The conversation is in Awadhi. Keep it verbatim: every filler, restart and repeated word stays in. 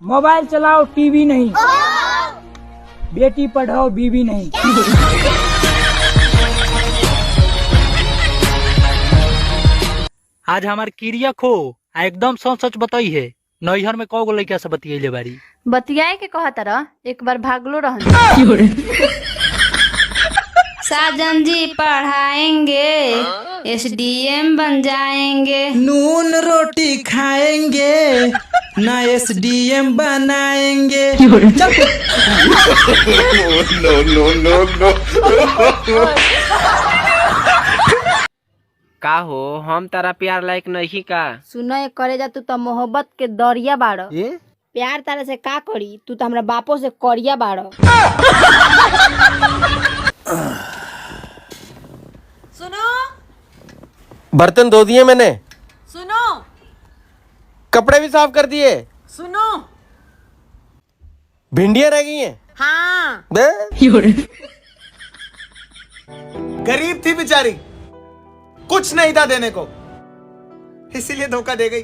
मोबाइल चलाओ, टीवी नहीं। बेटी पढ़ाओ, बीवी नहीं। आज हमार किरिया खो, आ एकदम सच सच बताई है, नैहर में कौ गो लइका से बतियैले बारी? बतियाए के कहत रह, एक बार भागलो रहन। साजन जी पढ़ाएंगे, एसडीएम बन जाएंगे। नून रोटी खाएंगे, ना एसडीएम बनाएंगे। चल। No, no, no, no। का हो, हम तारा प्यार लायक नहीं का? सुनो ए करेजा, तू तो मोहब्बत के दरिया बाड़ो। ए? प्यार तारा से का करी, तू तो हमरा बापो से करिया बाड़ो। सुनो। बर्तन धो दिए मैंने। सुनो। कपड़े भी साफ कर दिए। सुनो। भिंडियां रह गई हैं। हाँ। बे? गरीब थी बेचारी, कुछ नहीं था देने को, इसीलिए धोखा दे गई।